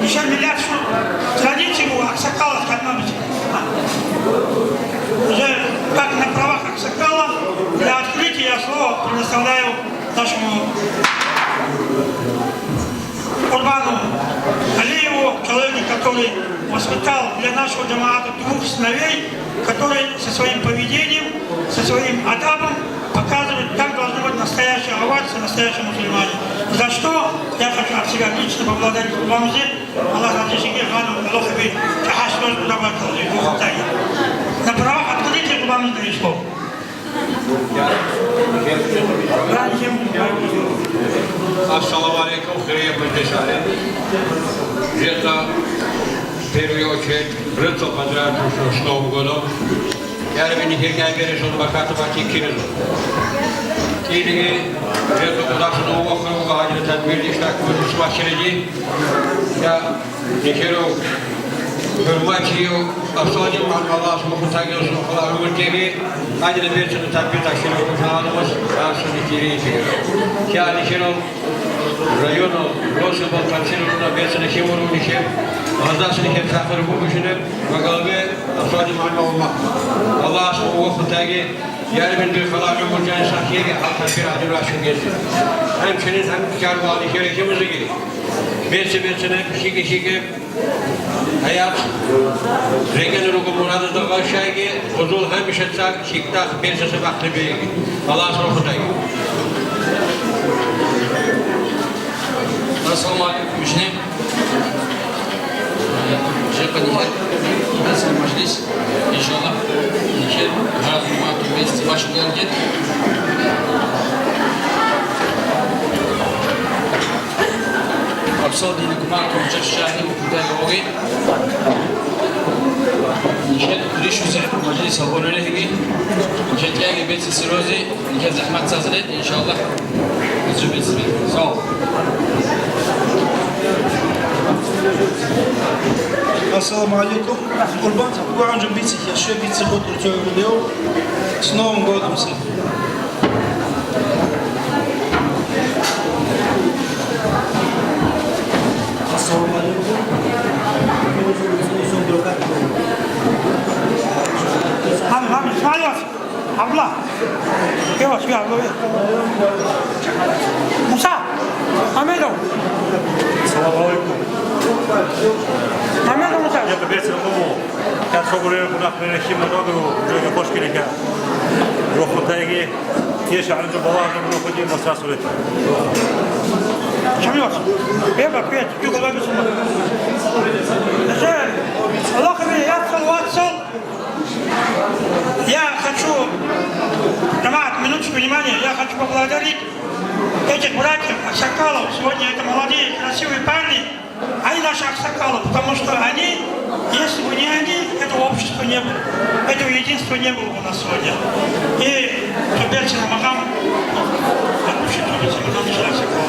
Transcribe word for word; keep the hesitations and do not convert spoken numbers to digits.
Еще миллиард шу-, традиции было аксакалов, как надо. Уже как на правах аксакала, для открытия я слово предоставляю нашему Курбану Алиеву, человеку, который воспитал для нашего джамаата двух сыновей, которые со своим поведением, со своим адабом показывают, как должны быть настоящие аварцы, настоящие мусульмане. За что я хочу от себя лично поблагодарить Курбанзе, Аллагь разилъиги, гъану Алохаби, чахаш тоже куда батал, и бухатаги. На правах открытия Курбанзе даю слово. Ассаламу алейкум, хирияб мажлис. Жета, в первую очередь, рыцарь поздравить с Новым годом. Я ребени хиргай берешон баката бати кинезу. Или жета кудасун увахру гагира тадбир иштак кудус махиреди. Я Нихеров, хӀурматияв, Абсаладин Аллагьас мухӀмутагиясул хала гӀумру теги, гьадина берцина тадбир тӀахьирав хӀужаламус, гьасуни тиринчи. Кя нихеров районал росулбал тӀахьирулна берцина химуру нихер, гьаздасни хер тахир бубушинеб, ва галбе Абсаладин Аллагьас мухӀмутаги, ярмин бир хала гӀумру жан сахиги, гьал тадбир гьадин рашун гьезин. Гьанчинин гьанчар ва нихер химузиги. Берци-берцина, хиги-хиги, Гьаят, рекӀелъ руго мурадазда гъал щайги, гъузул гьамиша цӀакъ, чикдахъ берцаса бахъи бейги. Аллагьас рохутайги. Ассаламу алейкум, ишни. Жека нихер, нихер мажлис. Иншаллах, нихер, гьазумату вместе ваши гангет. Абсолдин гумату чашани. Нижер ришузе мажлис гьабуралиги, нижер кӀиги беци сирози, нижер захӀмат сазрет, иншаллагь, нижер беци бе. Сау. Ассаламу алейкум. Курбан гугӀун жо бицихъе, щве бици хутӀ цо гьудев. С Новым годом всех! Ассаламу алейкум. Гьаниб, гьаниб, Исмаил, абла. Кевас, кевас, абла. Муса, Амедов. Салам алейкум. Амедов Муса. Я беци кому. Как собрали кунах перехим на роду, уже не кошки река. Роху тайги. Те шагьарда балагьун рухӀуди маса сурет. Чамиос, беба пет, юга лабисума. Аллаху яцал вацал. Я хочу, джамаат, минуточку внимания, я хочу поблагодарить этих братьев Аксакалов. Сегодня это молодые, красивые парни. Они наши аксакалы, потому что они, если бы не они, этого общества не было, этого единства не было бы у нас сегодня. И Туберцина Магам, отпущен Туберцина Магам, Аксакал.